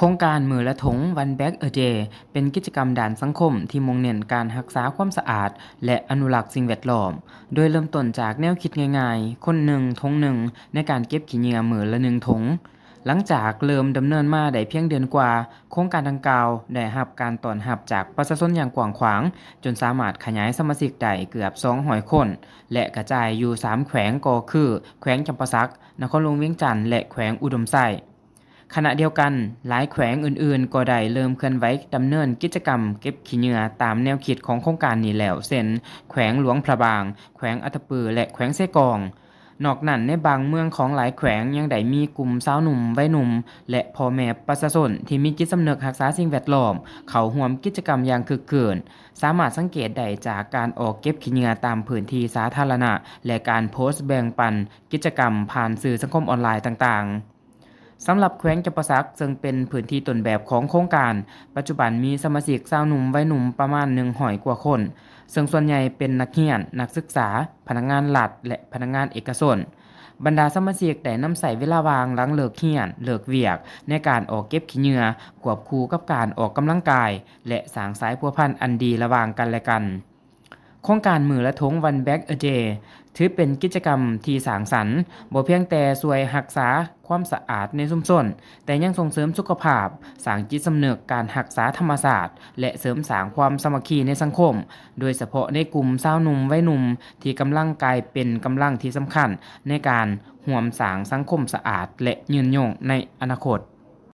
ໂຄງການມື້ລະຖົງ One Bag a Day ເປັນກິດຈະກຳດ້ານສັງຄົມທີ່ມຸ່ງເນັ້ນການຮັກສາຄວາມສະອາດ ແລະ ອະນຸລັກສິ່ງແວດລ້ອມ, ໂດຍເລີ່ມຕົ້ນຈາກແນວຄິດງ່າຍໆ ຄົນໜຶ່ງ ຖົງໜຶ່ງ ໃນການເກັບຂີ້ເຫຍື້ອມື້ລະໜຶ່ງຖົງ. ຫຼັງຈາກເລີ່ມດຳເນີນມາໄດ້ພຽງເດືອນກວ່າ, ໂຄງການດັ່ງກ່າວໄດ້ຮັບການຕ້ອນຮັບຈາກປະຊາຊົນຢ່າງກວ້າງຂວາງ, ຈົນສາມາດຂະຫຍາຍສະມາຊິກໄດ້ເກືອບສອງຮ້ອຍຄົນ ແລະ ກະຈາຍຢູ່ສາມແຂວງ ກໍຄື ແຂວງຈຳປາສັກ, ນະຄອນຫຼວງວຽງຈັນ ແລະ ແຂວງອຸດົມໄຊ. ຂະນະດຽວກັນ, ຫຼາຍແຂວງອື່ນໆກໍໄດ້ເລີ່ມເຄື່ອນໄຫວດຳເນີນກິດຈະກຳເກັບຂີ້ເຫຍື້ອຕາມແນວຄິດຂອງໂຄງການນີ້ແລ້ວ ເຊັ່ນ ແຂວງຫຼວງພະບາງ, ແຂວງອັດຕະປື ແລະ ແຂວງເຊກອງ. ນອກນັ້ນ, ໃນບາງເມືອງຂອງຫຼາຍແຂວງຍັງໄດ້ມີກຸ່ມຊາວໜຸ່ມ, ໄວໜຸ່ມ ແລະ ພໍ່ແມ່ປະຊາຊົນທີ່ມີຈິດສຳນຶກຮັກສາສິ່ງແວດລ້ອມ ເຂົ້າຮ່ວມກິດຈະກຳຢ່າງຄຶກຄື້ນ. ສາມາດສັງເກດໄດ້ຈາກການອອກເກັບຂີ້ເຫຍື້ອຕາມພື້ນທີ່ສາທາລະນະ ແລະ ການໂພສແບ່ງປັນກິດຈະກຳຜ່ານສື່ສັງຄົມອອນລາຍຕ່າງໆ. ສຳລັບແຂວງຈຳປາສັກ ເຊິ່ງເປັນພື້ນທີ່ຕົ້ນແບບຂອງໂຄງການ, ປັດຈຸບັນມີສະມາຊິກຊາວໜຸ່ມໄວໜຸ່ມປະມານໜຶ່ງຮ້ອຍກວ່າຄົນ, ເຊິ່ງສ່ວນໃຫຍ່ເປັນນັກຮຽນ, ນັກສຶກສາ, ພະນັກງານລັດ ແລະ ພະນັກງານເອກະຊົນ. ບັນດາສະມາຊິກໄດ້ນຳໃຊ້ເວລາວ່າງຫຼັງເລີກຮຽນ, ເລີກວຽກ ໃນການອອກເກັບຂີ້ເຫຍື້ອ, ຄວບຄູ່ກັບການອອກກຳລັງກາຍ ແລະ ສ້າງສາຍພົວພັນອັນດີລະຫວ່າງກັນແລະກັນ. ໂຄງການມື້ລະຖົງ One Bag a Day ຖືເປັນກິດຈະກຳທີ່ສ້າງສັນ, ບໍ່ພຽງແຕ່ຊ່ວຍຮັກສາຄວາມສະອາດໃນຊຸມຊົນ, ແຕ່ຍັງສົ່ງເສີມສຸຂະພາບ, ສ້າງຈິດສຳນຶກການຮັກສາທຳມະຊາດ ແລະ ເສີມສ້າງຄວາມສາມັກຄີໃນສັງຄົມ, ໂດຍສະເພາະໃນກຸ່ມຊາວໜຸ່ມໄວໜຸ່ມ ທີ່ກຳລັງກາຍເປັນກຳລັງທີ່ສຳຄັນໃນການຮ່ວມສ້າງສັງຄົມສະອາດ ແລະ ຍືນຍົງໃນອະນາຄົດ.